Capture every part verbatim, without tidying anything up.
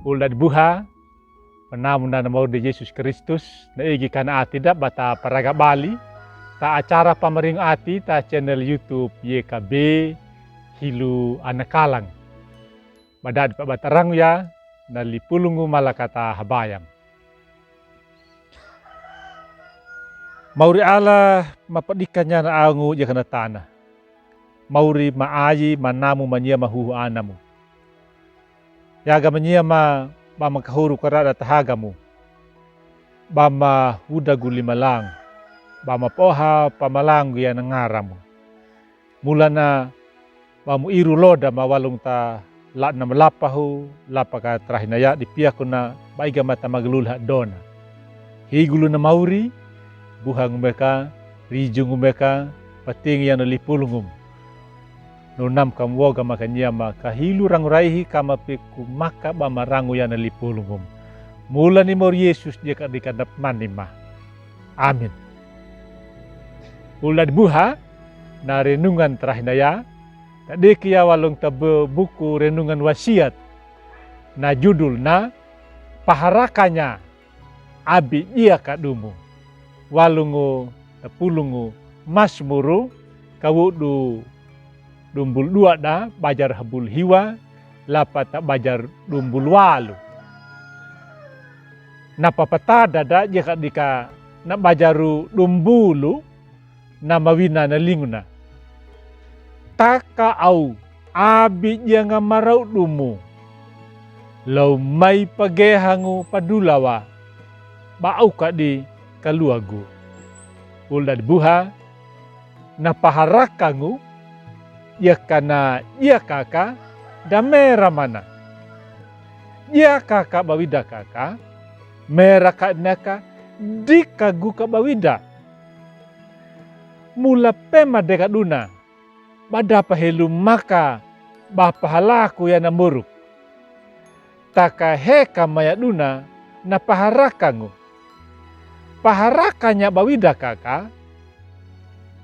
Uldadi buha, panamu na mauri di Jesus Kristus, na igi kana ati da bata paraga bali, ta acara pamaringo ati ta channel YouTube Y K B Hilu Anakalang. Badadi pa bata rangu ya, na lipulungu malakata habayam. Mauri Allah, mapadikan yana angu jakana tana. Mauri ma ayi, manamu mania mahuhu anamu. Yaga mania ma, ba makahoru karada tahagamu. Ba ma huda guli malang. Ba ma poha pamalang yana ngaramu. Mulana ba mu iru loda ma walung ta la na malapahu, lapa ka tarahi na ya di piaku na ba iga mata maglul ha dona. Higulu na mauri, buha ngu meka, riju ngu meka, patingi yana lipulungum. Nonam ka muoga maka nia ma ka hilu rangu raihi ka mapiku maka ba marangu yana lipulungum. Mulani mauri Yesus dia ka dika nap mani ma. Amin. Uldadi buha, na renungan tarahi na ya, tadiki ya walung ta be buku renungan wasiat. Na judul na, paharakanya, abi dia ka dumu. Walungu, ta pulungu, Masmuru, kawudu dumbul dua da, bajar habul hiwa, lapa ta bajar dumbul walu. Na papatada da, dia ka dika na bajaru dumbulu, na mawina na linguna. Taka au, abi dia nga marau dumu. Lau mai pagehangu padulawa, ba au ka di kaluagu. Uldadi buha, na paharaka ngu, dia ka na dia kaka, da mera mana. Dia kaka ba wida kaka, mera ka naka, dika gu ka ba wida. Mula pema deka duna, ba da pahelu maka, ba pahalaku yana muruk. Taka heka maya duna, na paharaka ngu. Paharakanya ba wida kaka,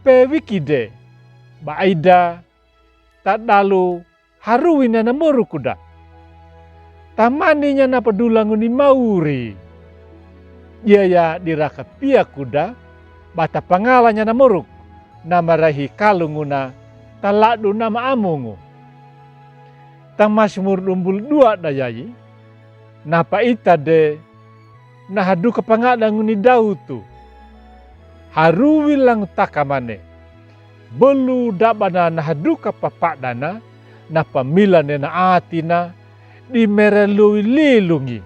pe wikide, ba aida, ta dalu haruwin yana muruku da. Ta mani nya na padulangu ni mauri. Dia ya diraka piaku da, ba ta pangalanya na muruk, na maraihi kalungu na, ta ladu na maamungu. Ta Masmur dumbul dua da yayi, na paita de, na haduka pangadangu ni dautu. Haruwi langu taka mane. Belu dabana na haduka papadana, na pamilane na atina, di mera luwi lilungi.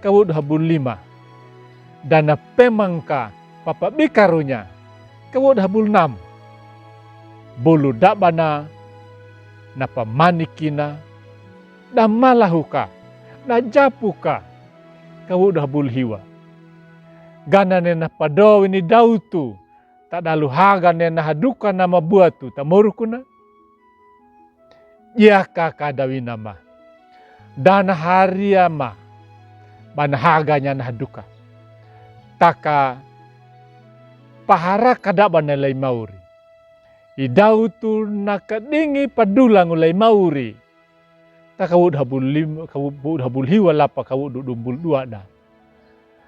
Kawudu habul lima. Da na pemangka papabikarunya. Kawudu habul nam. Belu dabana na pamanikina, da malahuka, da japuka. Kawudu habul hiwa. Ganane na padowini dautu, ta dalu hagane na haduka na mabuatu ta muruku na. Dia kaka da wina ma. Da na haria ma. Ba na haganya na haduka. Taka paharaka dabana lai mauri. I dautu na kadingi padulangu lai mauri. Ta kawudu habul lim-, kawudu habul hiwa lapa kawudu dumbul dua da.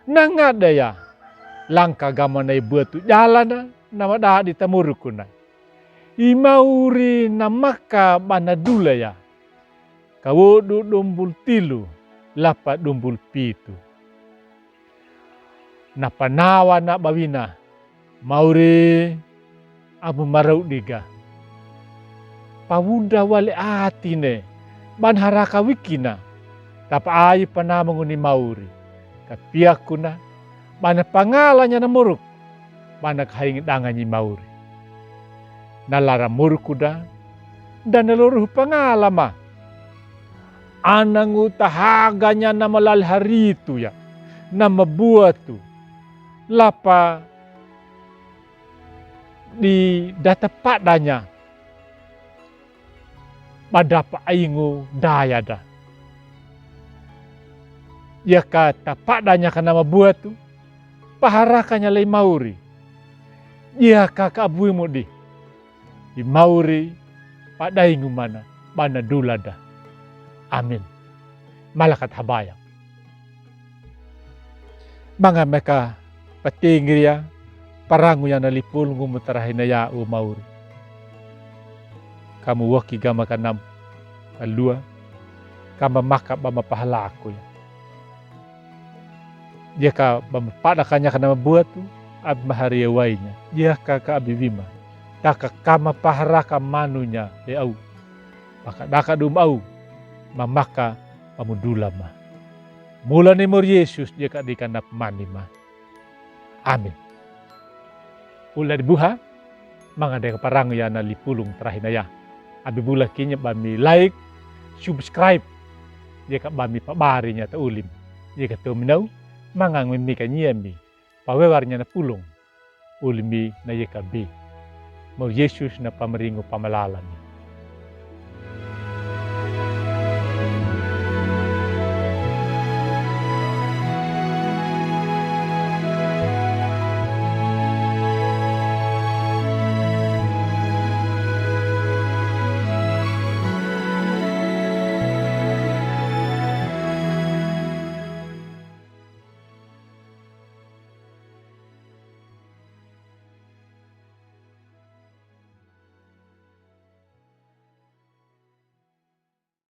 Na ngada ya, langka gama na i buatu jalana, na madadi ta muruku na. I mauri na maka ba na dula ya. Kawudu dumbul tilu, lapa dumbul pitu. Na panawana ba wina, mauri, abu marau diga. Pawuda wali atine, ba na haraka wikina, tapa ayi panamungu ni mauri. Ka piaku na, ba na pangalanya na muruk, ba na kahaingi danganyi mauri. Na lara muruku da, da na loruhu pangala ma. Anangu ta haganya na malali haritu ya, na mabuatu. Lapa di da ta padanya. Ba da pa aingu daya da. Dia ka ta padanya ka na mabuatu. Paharakanya lai mauri. Dia kaka abuimu di. I mauri, padaingu mana, ba na dula da. Amin. malakat habayang. Manga meka patinggi riya, parangu ya na lipulung mu tarahinaya o mauri. Ka mo woki gama ka nam, ka lua, ka mamaka ba mapahalaku ya. Diya ka ba mapadaka nyaka na mabuatu, abi mahariya wai nya. Diya ka ka abi wima. Daka ka mapaharaka manu nya, e au. Baka daka dum au, mamaka ba mo dula ma. Mula ni mori Yesus diya ka dika na pemani ma. Amin. Ula di buha, manga deka parangu ya na lipulung tarahinaya. Abi bula kinya ba mi like, subscribe. Diya ka ba mi pabari nya ta ulim. Diya ka tominau, manga ngemi ka nya mi. Pawewar nya na pulung. Ulim mi na yeka bi. Mori Yesus na pamaringu pamalala mi.